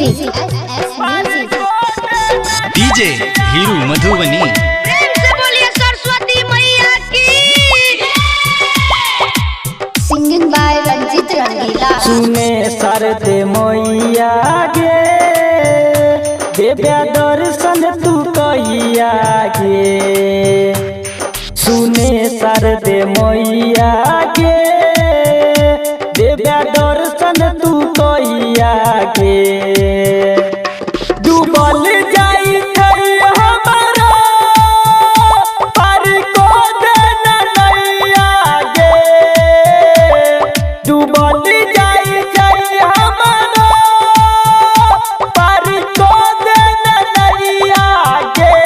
Music. SS Music. DJ Hiru Madhubani. प्रेम से बोलिए सरस्वती मैया की। Singing by Ranjit Rangila. सुने शारदे मैया गे, देव्या दर्शन तू कहिया गे। सुने शारदे मैया गे, देव्या दर्शन तू कहिया गे। डूबल जाई छै हमारा पार को देना नैया गे। डूबल जाई छै हमारा पार को देना नैया गे।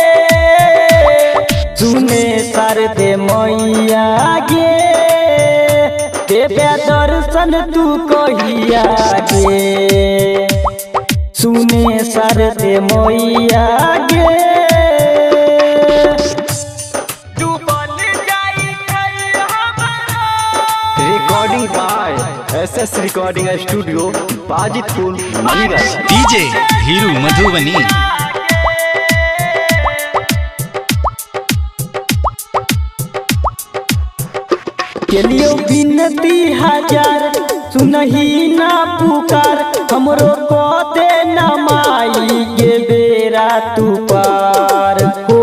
सुने शारदे मैया गे, देव्या दर्शन तू कहिया गे। सुने शारदे मैया गे। डूबल जाई छै हमारा। Recording by S S recording studio, Bajitpur, Maniganj. DJ Hiru Madhubani. Kaleo विनती हजार, सुनही ना पुकार। हमरो को दे न माई के बेरा तू पार हो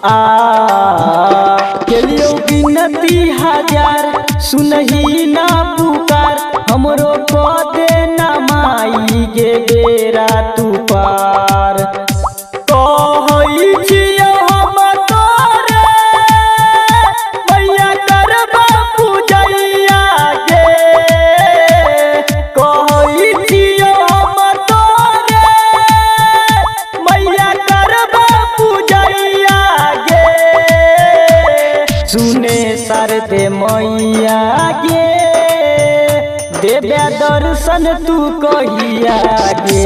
आ। केलियो विनती हजार, सुनही ना पुकार। हमरो को दे न माई के बेरा तू पार। कहै छियौ हम तोरे मैया करबा पूजैया गे। कहै छियौ हम तोरे मैया करबा पूजैया गे। सुने शारदे मैया गे, देव्या दर्शन तू कहिया गे।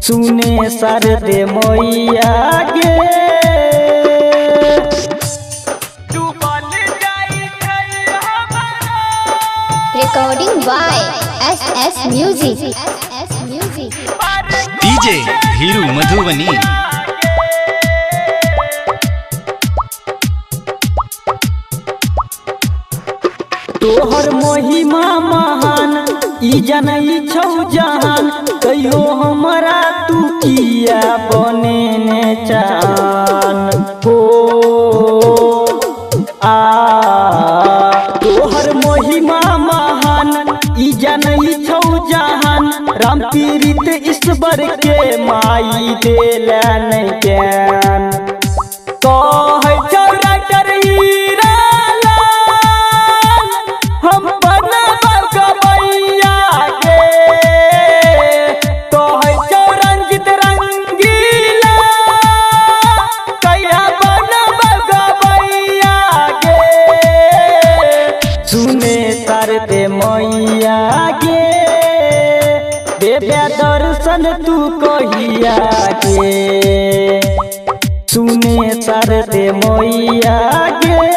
सुने शारदे मैया गे। डूबल जाई छै हमारा। Recording by SS Music. SS Music. DJ Hiru Madhubani. तोहर महिमा महान, ई जनई छौ जहान। कहियो हमरा तू किया बनेने चान हो आ। तोहर महिमा महान, ई जनई छौ जहान। राम पीरित ईश्वर के माई देला नहीं ज्ञान। कहै छौ राइटर हीरा लाल, हम बनब गवैया गे। कहै छौ रंजित रंगीला, कहिया बनब गवैया गे। सुने शारदे मैया गे, देव्या दर्शन तू कहिया गे। सुने शारदे मैया गे।